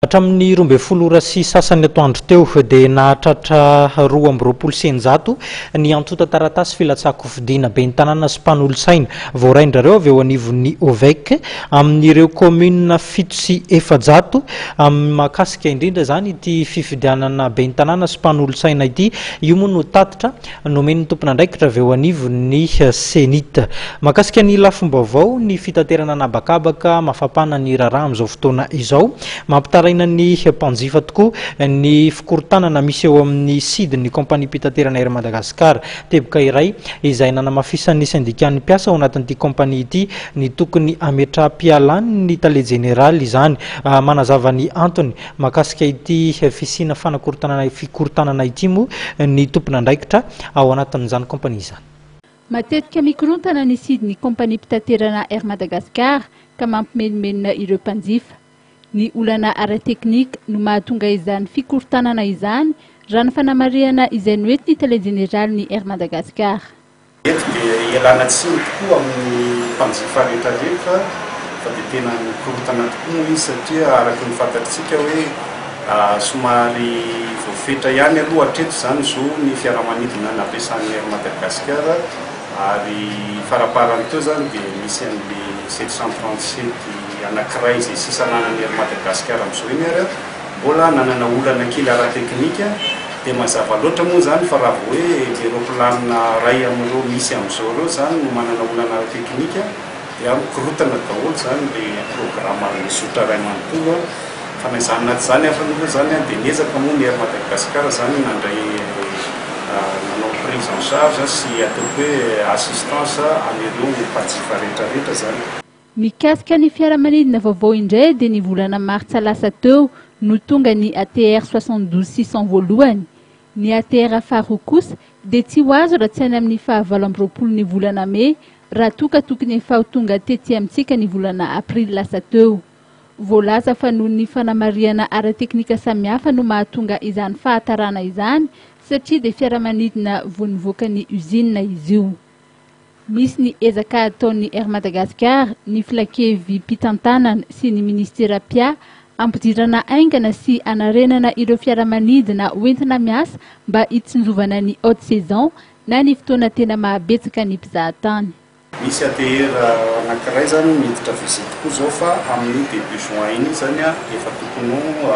Hatramin'ny 12 ora sy sasany atoandro teo dia nahatratra 122 ny antontan-taratasy filatsahan-kofidina ben'ny tanàna sy mpanolotsaina voarain-drareo avy eo anivon'ny OVEC amin'ireo commune 407. Amin'ny mahakasika indrindra izany ity fifidianana ben'ny tanàna sy mpanolotsaina ity, io moa no tatitra nomen'ny tompon'andraikitra avy eo anivon'ny CENI-T. Mahakasika ny lafim-baovao, ny fitaterana an'habakabaka mafapana ny raharaha amin'izao fotoana izao. Mampitaraina ny mpanjifa tokoa ny fikorontanana misy eo amin'ny sidin'ny kompania mpitaterana Air Madagascar. Teboka iray izay nanamafisan'ny syndicat mpiasa ao anatin'ity kompania ity ny tokony ametra-pialany ny tale jeneraly izany. Manazava ny antony mahakasika ity fisiana fanakorontanana fikorontanana ity moa ny tompon'andraikitra ao anatin'izany kompania izany. Matetika mikorontana ny sidin'ny kompania mpitaterana Air Madagascar ka mampimenomenona ireo mpanjifa. Ny olana ara-teknika no mahatonga izany fikorontanana izany, raha ny fanamarihana izay noentin'ny tale jeneraly ny Air Madagascar. Eto dia ialana tsiny tokoa amin'ny mpanjifa rehetrarehetra fa dia tena mikorontana tokoa moa izy, satria araka ny fantatritsika hoe somary voafetra ihany aloha hatreto zany zo ny fiaramanidina nampiasan'ny Air Madagascar. Ary faraparany teo zany dia misy an'le 737 anankiray izay sisa nanan'ny Air Madagascar amin'izao iny, ary mbola nanana olana kely ara-teknika. Dia mazava loatra moa zany fa raha vao hoe le roplanina ray amin'ireo misy amin'izao ireo zany no manana olana ara-teknika, dia mikorotana daholo zany le programme mizotra ray manontolo. Fa na izany na tsy izany afa aloha zany dia niezaka moa ny Air Madagascar zany nandray, nanao prise en charge sy ataoko hoe assistance an'ireo mpanjifa rehetrarehetra zany. Mikasika ny fiaramanidina vaovao indray, dia ny volana martsa lasa teo no tonga ny ATR 72 600 voalohany. Ny ATR faharoa kosa dia tsy ho azo raha tsy any amin'ny faha-28 ny volana mey, raha toa ka tokony efa ho tonga tety amintsika ny volana aprily lasa teo. Voalaza fa noho ny fanamarihana ara-teknika samihafa no mahatonga izany fahatarana izany, satria dia fiaramanidina vao nivoaka ny usine izy io. Misy ny ezaka ataon'ny Air Madagascar, ny filankevim-pitantanana sy ny ministera PIA ampidirana aingana sy anarenana ireo fiaramanidina hoentina miasa mba hitsinjovana ny haute saison na ny fotoana tena mahabetsaka ny mpizahatany. Misy ATR anankiray zany miditra visite koa zao, fa amin'ny début juin iny zany efa tokony ho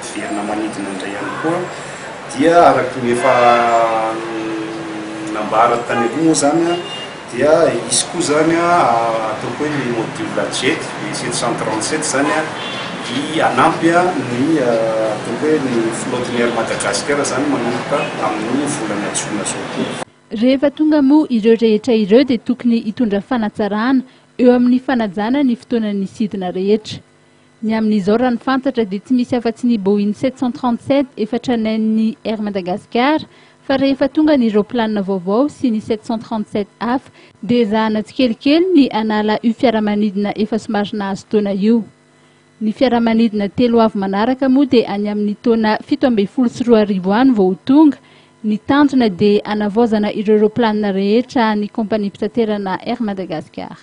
hiverina manidina indray ihany koa. Dia araky ny efa nambara tany aloha moa zany dia hisy koa zany ataoko hoe ny module jet, le 737 zany hi anampy ny ataoko hoe ny flotte ny Air Madagascar zany manomboka amin'ny volana jona zao koa. Rehefa tonga moa ireo rehetra ireo, dia tokony hitondra fanatsarana eo amin'ny fanajana ny fotoanan'ny sidina rehetra. Ny amin'izao, raha ny fantatra, dia tsy misy afa-tsy ny Boeing 737 efa tranain'ny Air Madagascar, fa rehefa tonga ny roplanina vaovao sy ny 737 hafa, dia ezahana tsikelikely ny anala io fiaramanidina efa somary nahazo taona io. Ny fiaramanidina telo avy manaraka moa dia any amin'ny taona 2017 any vao ho tonga. Ny tanjona dia anavaozana ireo roplanina rehetra ny kompania mpitaterana Air Madagascar.